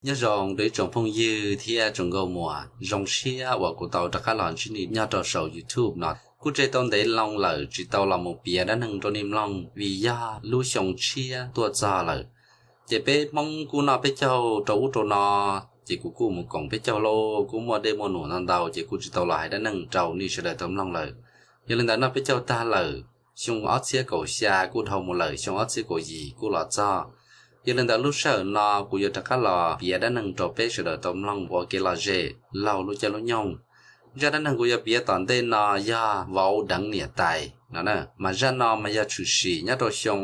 Nyob zoo rau ib tsoom phooj ywg thiab tsoom nkauj muam, zoo siab uas kuv tau rov qab los ntsib nej nyob rau saum YouTube no. Kuj tseg tau ntev loo lawm tsis tau los mus piav dab neeg rau nej mloog vim yog lub xyoo tshiab tuaj txog lawm. Ces peb Hmoob kuj noj peb caug rau ub rau no, ces kuv kuj mus koom peb caug lauj, kuj muaj dej muaj num ntau ntau, ces kuj tsis tau los hais dab neeg rau nej sawv daws tau mloog lawm. Yog li ntawd noj peb caug tag lawm, xyoo ob txhiab kaum xya kuj dhau mus lawm, xyoo ob txhiab kaum yim kuj los txog. Yog li ntawd lub sij hawm no kuv yuav rov qab los piav dab neeg rau peb sawv daws tau mloog ua kev lom zem laug lub caij lub nyoog. Zaj dab neeg kuv yuav piav tom ntej no yog vauv deev niam tais no, mas zaj no mas yog tshwm sim nyob rau xyoo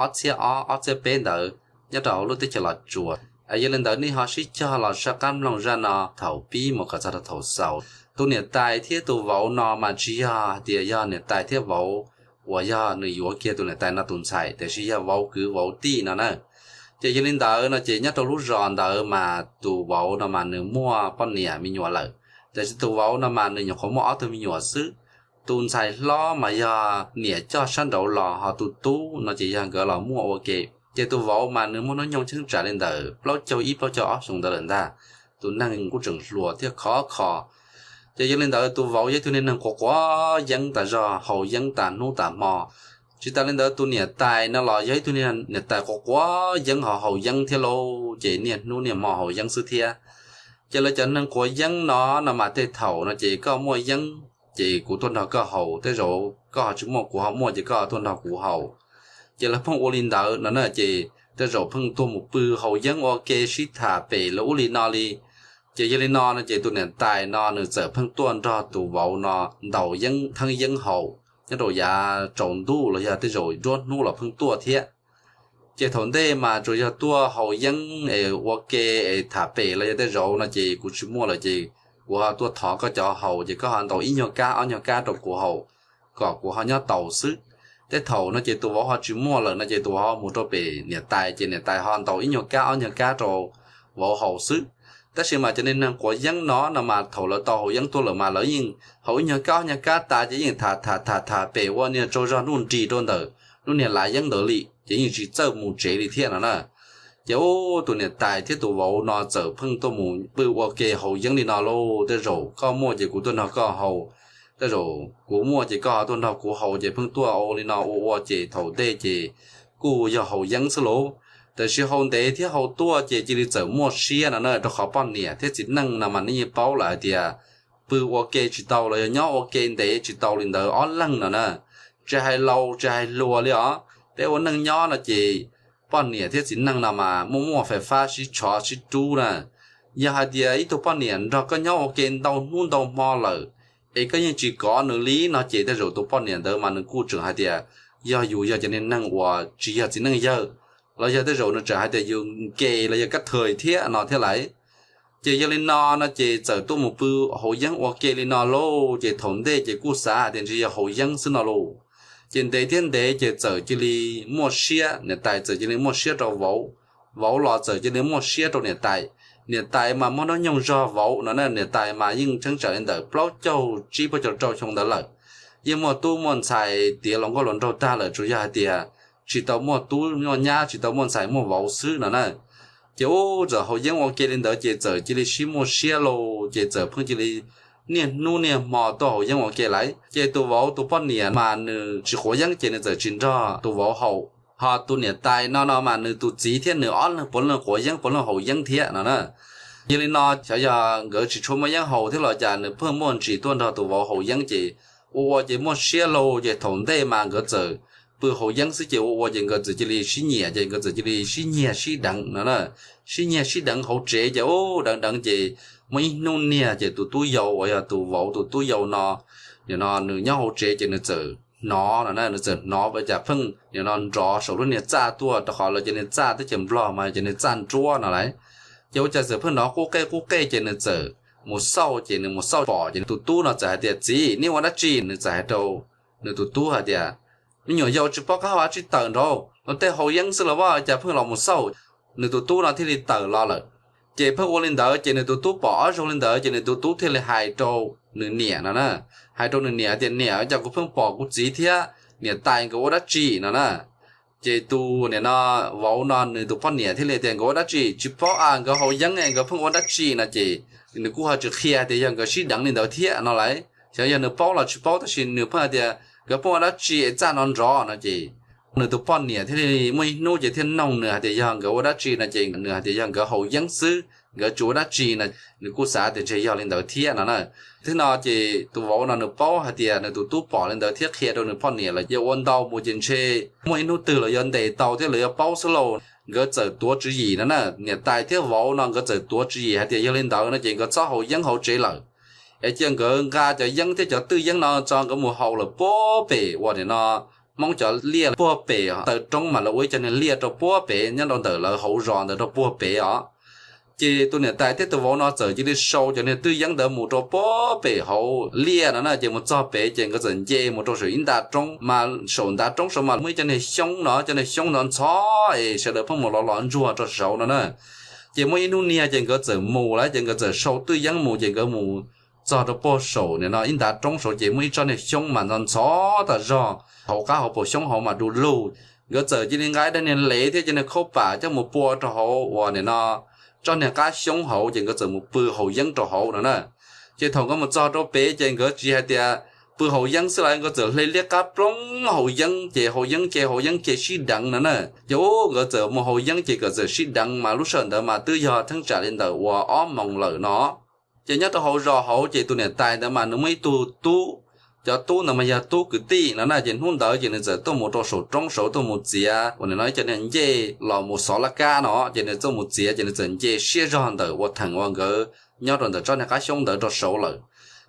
ob txhiab ob, ob txhiab peb ntawd nyob rau hauv lub teb chaws Los Tsuas. Yog li ntawd nej ho sib cog los saj qab mloog zaj no thaum pib mus kom txog rau thaum xaus. Tus niam tais thiab tus vauv no mas tsis yog hais tias yog niam tais thiab vauv uas yog nws yuav kiag tus niam tais no tus ntxhais, tiam sis yog vauv kwv vauv tij no na. Ces yog li ntawd no ces nyob rau lub zos ntawd mas tus vauv no mas nws muaj poj niam me nyuam lawm, tiam sis tus vauv no mas nws nyuam qhuav muaj ob tug me nyuam xwb. Tus ntxhais hlob mas yog niam coj sab nraud los, ho tus tub no ces yog nkawd los muaj ua ke. Ces tus vauv mas nws muaj hnub nyoog cheeb tsam li ntawm plaub caug ib plaub caug ob xyoo ntawd lawm ntag. Tus neeg kuj tseem hluas thiab khov kho. Ces yog li ntawd tus vauv yog ib tug niag neeg quav quav yeeb tas zog, haus yeeb tas hnub tas hmo. Tsis tas li ntawd tus niam tais no los yog ib tug niam tais quav quav yeeb ho haus yeeb thiab lauj, ces niaj hnub niaj hmo haus yeeb xwb thiab. Ces lawv cov neeg quav yeeb no no mas tej thaum no ces koj muaj yeeb ces kuv tuaj nrog koj haus, tej zaum koj ho tsis muaj kuv ho muaj ces koj ho tuaj nrog kuv haus. Ces lawv pheej ua li ntawd no na, ces tej zaum pheej tuaj mus pw haus yeeb ua ke sib tham pem lawv ub li no li. Ces yog li no no ces tus niam tais no nws txawm pheej tuaj nrog tus vauv no ntaus yeeb theeb yeeb haus nyob rau yav tsaus ntuj los yog tej zaum nruab hnub los pheej tuaj thiab. Ces thaum ntej mas tsuas yog tuaj haus yeeb es ua ke es tham pem los yog tej zaum no ces kuv tsis muaj lawm ces kuv ho tuaj thov koj cov haus, ces koj ho ntaus ib nyuag kab ob nyuag kab rau kuv haus kom kuv ho nyob taus xwb. Tej thaum no ces tus vauv ho tsis muaj lawm no ces tus vauv ho mus rau pem niam tais, ces niam tais ho ntaus ib nyuag kab ob nyuag kab rau vauv haus xwb. Tab sis mas cov niag neeg quav yeeb no no mas thaum lawv tau haus yeeb tuaj lawm mas lawv yeej haus ib nyuag kab ob nyuag kab tas ces yeej tham tham tham tham pem ua niag tsaug zog nuj nris rau ntawm lub niag lav yeeb ntawd li, ces yeej tsis txawj mus tsev li thiab no na. Ces ub tus niam tais thiab tus vauv no txawm pheej tuaj mus pw ua ke haus yeeb li no lauj, tej zaum koj muaj ces kuv tuaj nrog koj haus, tej zaum kuv muaj ces koj ho tuaj nrog kuv haus, ces pheej tuaj ua li no ua ua ces thaum ntej ces kuj yog haus yeeb xwb lauj. Tiam sis haus ntev thiab haus tuaj ces cia li txawm muaj siab no na, rau qhov poj niam thiab txiv neej no mas nej yeej paub lawm hais tias pw ua ke tsis tau los yog nyob ua ke ntev tsis tau li ntawd ob leeg no na, tsis hais laus tsis hais hluas li os, peb ua neej nyob no ces poj niam thiab txiv neej no mas muaj muaj fais fab sib tshov sib rub na. Yog hais tias ib tug poj niam nrog koj nyob ua ke ntau hnub ntau hmo lawm es koj yeej tsis kov nws li no ces tej zaum tus poj niam ntawd mas nws kuj tseem hais tias yog yus yog cov niag neeg uas tsis yog txiv neej yawg, los yog tej zaum nws tseem hais tias yus nkev los yog kab thawj thiab no thiab lauj. Ces yog li no no ces txawm tuaj mus pw haus yeeb ua ke li no lauj, ces thaum ntej ces kuj xav hais tias ntshe yog haus yeeb xwb no lauj. Ces ntev thiab ntev ces txawm cia li muaj siab, niam tais txawm cia li muaj siab rau vauv, vauv los txawm cia li muaj siab rau niam tais. Niam tais mas muaj hnub nyoog zog vauv no na, niam tais mas yeej cheeb tsam li ntawm plaub caug tsib plaub caug rau xyoo ntawd lawm, yeej muaj tub muaj ntxhais tiav hluas nkauj hluas nraug tag lawm, tsuas yog hais tias tsis tau muaj tub muaj nyab, tsis tau muaj ntxhais muaj vauv xwb no na. Ces ub txawm haus yeeb ua ke li ntawd ces txawm cia li sib muaj siab lauj, ces txawm pheej cia li niaj hnub niaj hmo tuaj haus yeeb ua ke lauj. Ces tus vauv tus poj niam mas nws tsis quav yeeb ces nws txawm tsis nrog tus vauv haus. Ho tus niam tais no no mas nws tus txiv thiab nws ob leeg puav leej quav yeeb puav leej haus yeeb thiab no na. Yog li no xyov yog nkawd tsis tshua muaj yeeb haus thiab los cas nws pheej muaj ntsis tuaj nrog tus vauv haus yeeb ces ua ua ces muaj siab lauj, ces thaum ntej mas nkawd txawm pw haus yeeb xwb ces ua ua ces nkawd txawm cia li sib nyiam, ces nkawd txawm cia li sib nyiag sib deev no na. Sib nyiag sib deev hauv tsev ces ub deev deev ces muaj ib hnub niag ces tus tub yau uas yog tus vauv tus tub yau no, nim no nws nyob hauv tsev ces nws txawm hnov no na, nws txawm hnov ua cas pheej nim no nrov saum lub niag txaj tuaj, rau qhov lawv cov niag txaj teb chaws Nplog mas cov niag txaj nruab no lauj. Ces ua cas txawm pheej hnov qub qej qub qej ces nws txawm mus xauj, ces nws mus xauj pom ces tus tub no txawm hais tias, Txiv, nej ua dab tsi? Nws txawm hais rau nws tus tub hais tias, Me nyuam yaus tsis paub qab hau dab tsi tawm nraud, luag tej haus yeeb xwb los ua cas pheej los mus xauj. Nws tus tub no thiaj li tawm los lawm. Ces pheej ua li ntawd ces nws tus tub pom ob zaug li ntawd ces nws tus tub thiaj li hais rau nws niam no na, hais rau nws niam tias, Niam, cas kuv pheej pom kuv txiv thiab niam tais nkawd ua dab tsi no na. Ces tus nim no vauv no nws tus poj niam thiaj li tias nkawd ua dab tsi tsis paub a, nkawd haus yeeb nkawd pheej ua dab tsi no ces nws kuj ho tsis qhia tias yog nkawd sib deev li ntawd thiab no lauj. Xyov yog nws paub los tsis paub tab sis nws pheej hais tias nkawd pheej ua dab tsi es txaj no nrov no ces nws tus poj niam thiaj li muaj ib hnub ces thiaj noog nws hais tias yog nkawd ua dab tsi no ces nws hais tias yog nkawd haus yeeb xwb, nkawd tsis ua dab tsi no. Nws kuj xav tias ntshe yog li ntawd thiab no na. Thiab no ces tus vauv no nws paub hais tias nws tus tub pom li ntawd thiab qhia rau nws poj niam lawm, yog ua ntau mus ces ntshe muaj ib hnub twg lawv yuav ntes tau thiab lawv yuav paub xwb lauj. Nkawd txawm tuav tswv yim no na, niam tais thiab vauv no nkawd txawm tuav tswv yim hais tias yog li ntawd no ces nkawd txhob haus yeeb hauv tsev lawm, es cia nkawd nqa cov yeeb thiab cov twj yeeb no tso nkawd mus haus lawm puag pem uas nim no Hmoob cov liaj puag pem taw roob mas lawv ua ib cov niag liaj rau puag pem nyob rau ntawm lawv hauv zos ntawd rau puag pem os. Ces tus niam tais thiab tus vauv no txawm cia li sau cov niag twj yeeb ntawd mus rau puag pem hauv liaj no na, ces mus txog pem ces nkawd txawm nce mus rau saum ib nta roob mas saum nta roob saud mas muaj ib cov niag xyoob no, cov niag xyoob ntxhov ntxhov es sawv daws pheej mus lov lov ntsuag rau saud no na. Ces muaj ib hnub niag ces nkawd txawm mus lawm ces nkawd txawm sau twj yeeb mus ces nkawd mus txog rau puag saum nim no ib nta roob saud ces muaj ib tsob niag xyoob mas ntxhov ntxhov tas zog, hauv qab hauv paus xyoob hauv mas du lug. Nkawd txawm cia li nqa ib daim niag lev thiab cov niag khaub pam coj mus pua rau hauv uas nim no tsob niag qab xyoob hauv ces nkawd txawm mus pw haus yeeb rau hauv no na. Ces thaum nkawd mus txog rau pem ces nkawd tsis hais tias pw haus yeeb xwb las, nkawd txawm hle liab qab ploog haus yeeb ces haus yeeb ces haus yeeb ces sib deev no na. Ces ub nkawd txawm mus haus yeeb ces nkawd txawm sib deev mas lub sij hawm ntawd mas twb yog theeb tsam li ntawm uas ob moos lawm no. Ces nyob rau hauv zos hauv ces tus niam tais ntawd mas nws muaj ib tug tub, cov tub ntawd mas yog tub kwv tij no na. Ces hnub ntawd ces nws txawm tuaj mus rau saum roob saud tuaj mus txiav uas nim no ib cov niag ncej los mus xov laj kab no, ces nws tuaj mus txiav ces nws txawm nce siab zog ntawm ua theem uas nkawd nyob rau ntawm tsob niag qab xyoob ntawd rau saud lawm.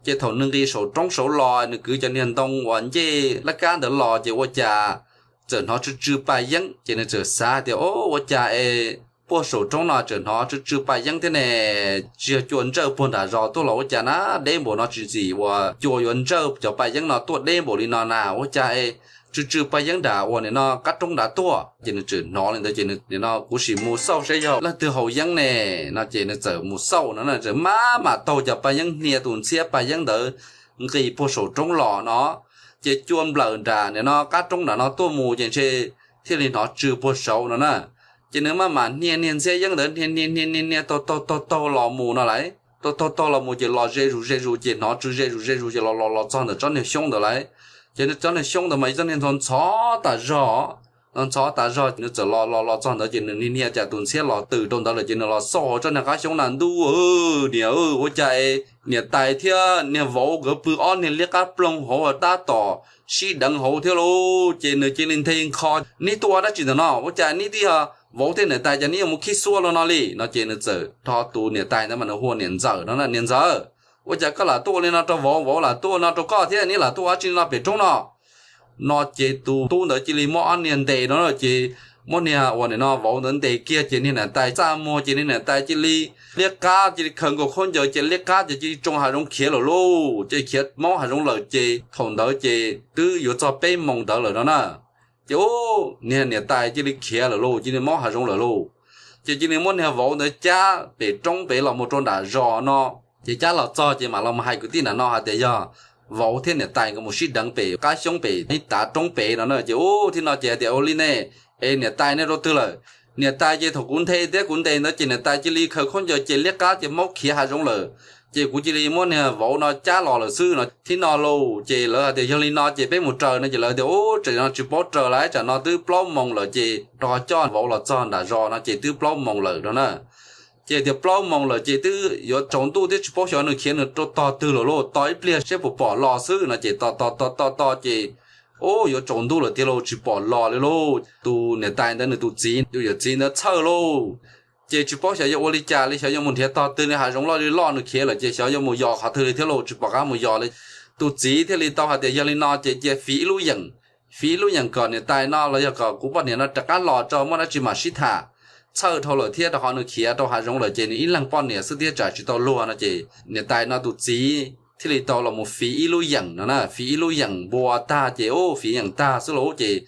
Ces thaum nws nqis saum roob saud los nws kwv cov niag ntoo uas ncej laj kab ntawd los ces ua cas txawm hnov tsw tsw pa yeeb ces nws txawm xav tias o ua cas es puag saum roob no tseem hnov tsw tsw pa yeeb thiab ne, tsis yog cua ntsawj puag nram zos tuaj los ua cas na, deb npaum no tsis txim uas cua yuav ntsawj cov pa yeeb no tuaj deb npaum li no na, ua cas es tsw tsw pa yeeb nram uas nim no qab roob nrad tuaj. Ces nws tseem hnov li ntawd ces nws nim no kuv sim mus xauj saib yog leej twg haus yeeb ne no ces nws txawm mus xauj no na, txawm maj mam taug cov pa yeeb hnia tus ntxhiab pa yeeb ntawd nqis puag saum roob los no. Ces cua nplawm nram nim no qab roob nram no tuaj mus ces ntshe thiaj li hnov tsw puag saud no na. Ces nws maj mam hnia niag ntxhiab yeeb ntawd hnia hnia hnia hnia hnia taug taug taug taug los mus no lauj. Taug taug taug los mus ces los ze zus ze zus ces hnov tsw ze zus ze zus ces los los los txog ntawm tsob niag xyoob ntawd lauj. Ces tsob niag xyoob ntawd mas ib tsob niag ntxhov ntxhov tas zog, ntxhov ntxhov tas zog nws txawm los los los txog ntawd ces nws niag niag cas tus ntxhiab los twm rau ntawd lawm ces nws los xauj hauv tsob niag qab xyoob na, ntuj niam, ua cas es niam tais thiab niag vauv nkawd pw ob niag liab qab ploog hauv tab tom sib deev hauv thiab lauj. Ces nws cia li nthe nkho, neb tuaj ua dab tsi ntawm no, ua cas neb twb yog vauv thiab niam tais cas neb yuav mus khib xuab los no li no. Ces nws txawm rho tus niam tais ntawd mas nws hu ua niam ntxawm no na, niam ntxawm, ua cas koj lam tuaj ua li no rau vauv, vauv lam tuaj ua no rau koj thiab neb lam tuaj ua dab tsi no pem roob no. No ces tus tub ntawd cia li muab ob niag ntes no ces muab niag uas nim no vauv ntawd ntes kiag ces niag niam tais txaj muag ces niag niam tais cia li liab qab cia li khaws nkaus khaub ncaws ces liab qab ces cia li tsoo hav zoov khiav lawm lauj. Ces khiav maub hav zoov lawm ces thaum ntawd ces twb yuav txog peb moos ntawd lawm no na. Ces ub niag niam tais cia li khiav lawm lauj, cia li maub hav zoov lawm lauj. Ces cia li muab niag vauv ntawd cab pem roob pem los mus rau nram zos no. Ces cab los txog ces mam los mus hais kwv tij nram no hais tias yog vauv thiab niam tais nkawd mus sib deev pem qab xyoob pem ib tav roob pem no na. Ces ub thib no ces hais tias ua li ne, es niam tais nej rau twg lawm? Niam tais ces thaum kuv nthe thiab kuv ntes ntawd ces niam tais cia li khaws khaub ncaws ces liab qab ces maub khiav hav zoov lawm. Ces kuv cia li muab niag vauv no cab los lawm xwb no. Thib no lauj ces lawv hais tias yog li no ces peb mus raws no ces lawv tias ub tsam no tsis paub raws lawm, tsam no twb plaub moos lawm ces rov coj vauv los txog nram zos no ces twb plaub moos lawm no na. Ces tias plaub moos lawm ces twb yuav tsaus ntuj thiab tsis paub xyov nws khiav nws rau tog twg lawm lauj, tos ib pliag seb puas pom los xwb no ces tos tos tos tos tos ces ub yuav tsaus ntuj lawm tiag lauj tsis pom los li lauj. Tus niam tais ntawd nws tus txiv, tus yawm txiv ntawd txhawj lauj. Ces tsis paub xyov yuav ua li cas li, xyov yuav mus nrhiav tog twg li, hav zoov loj li loj nws khiav lawm ces xyov yuav mus yos qhov twg li thiab lauj tsis pom qab mus yos li. Tus txiv thiaj li tau hais tias yog li no ces cia fiv ib lub yeem, fiv ib lub yeem kom niam tais no los yog kom kuv poj niam no rov qab los rau muaj dab tsi mam sib tham. Txhawj dhau lawm thiab rau qhov nws khiav rau hav zoov lawm ces nws ib leeg poj niam xwb thiab tsam tsis tau luag no ces niam tais no tus txiv thiaj li tau los mus fiv ib lub yeem no na, fiv ib lub yeem npua tag ces ub fiv yeem tag xwb lauj ces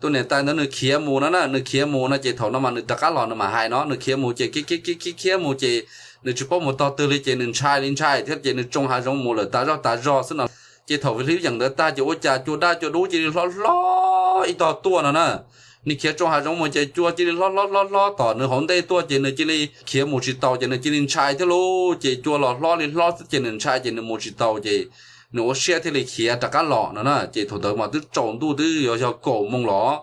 tus niam tais ntawd nws khiav mus no na, nws khiav mus no ces thaum no mas nws rov qab los nws mam hais no, nws khiav mus ces khiav khiav khiav khiav mus ces nws tsis paub mus tog twg li ces nws ntshai li ntshai thiab ces nws tsoo hav zoov mus lawm tas zog tas zog xwb no. Ces thaum fiv lub yeem ntawd tag ces ua cas cua daj cua dub cia li hlob hlob ib tog tuaj no na. Nws khiav tsoo hav zoov mus ces cua cia li hlob hlob hlob hlob tom nws hauv ntej tuaj ces nws cia li khiav mus tsis taus ces nws cia li ntshai thiab lauj. Ces cua los hlob li hlob xwb ces nws ntshai ces nws mus tsis taus ces nws ua siab thiaj li khiav rov qab los no na. Ces thaum ntawd mas twb tsaus ntuj twb yuav yog kaum moos los,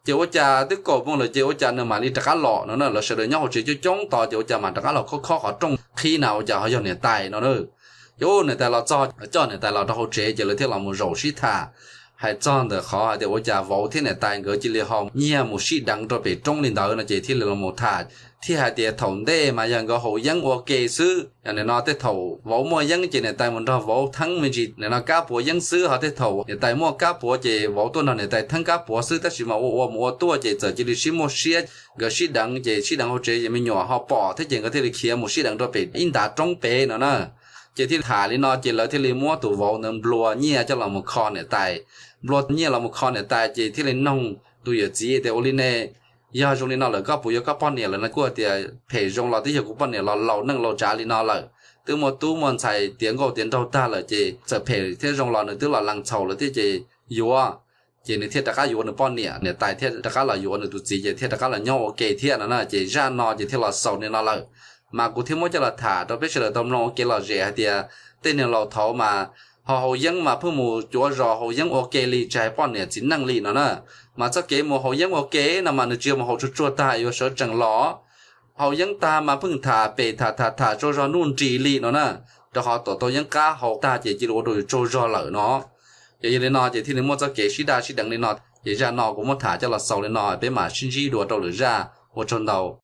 ces ua cas twb kaum moos lawm ces ua cas nws mam li rov qab los no na. Lawv sawv daws nyob hauv tsev coob coob tos ces ua cas mam rov qab los khob khob qhov rooj qhib na ua cas ho yog niam tais no na. Ces niam tais los txog, coj niam tais los rau hauv tsev ces lawv thiaj los mus zaum sib tham hais txog ntawm qhov hais tias ua cas vauv thiab niam tais nkawd cia li ho nyiag mus sib deev rau pem roob li ntawd no ces thiaj li los mus tham thiaj hais tias thaum ntej mas yog nkawd haus yeeb ua ke xwb. Nim no tej thaum vauv muaj yeeb ces niam tais mus nrog vauv theeb me ntsis, nim no kab puav yeeb xwb, ho tej thaum niam tais muaj kab puav ces vauv tuaj nrog niam tais theeb kab puav xwb, tab sis mas ua ua mus ua tuaj ces txawm cia li sib muaj siab, nkawd sib deev ces sib deev hauv tsev ces me nyuam ho pom thiab ces nkawd thiaj li khiav mus sib deev rau pem ib ntav roob pem no na. Ces thiaj tham li no ces lawv thiaj li muab tus vauv ntawd nplua nyiaj coj los mus kho niam tais. Nplua nyiaj los mus kho niam tais ces thiaj li noog tus yawm txiv tias ua li ne, yog zoo li no lawm koj puas yuav koj poj niam lawm no? Kuj tias phem zoo los twb yog kuv poj niam los laus neej laus tsav li no lawm, twb muaj tub muaj ntxhais tiav nkauj tiav nraug tag lawm ces txawm phem thiab zoo los nws twb los lees txhaum lawm thiab ces yuav. Ces nws thiaj rov qab yuav nws poj niam, niam tais thiaj rov qab los yuav nws tus txiv ces thiaj rov qab los nyob ua ke thiab no na. Ces zaj no ces thiaj los xaus li no lawm. Mas kuv thiaj muab coj los tham rau peb sawv daws tau mloog ua kev lom zem hais tias tej niag laus thaud mas ho haus yeeb mas pheej mus cuav zos haus yeeb ua ke li tsis hais poj niam txiv neej li no na. Mas txoj kev mus haus yeeb ua ke no mas nws tsis yog mus haus tsuag tsuag tag yuav sawv tsees los. Haus yeeb tag mas pheej tham pem tham tham tham tsaug zog nuj nris li no na, rau qhov tuam tau yeeb qab haus tag ces cia li ua rau yus tsaug zog lawm no. Ces yog li no ces thiaj li muaj txoj kev sib daj sib deev li no. Ces zaj no kuv muab tham coj los xaus li no, peb mam sib ntsib dua rau lwm zaj, ua tsaug ntau.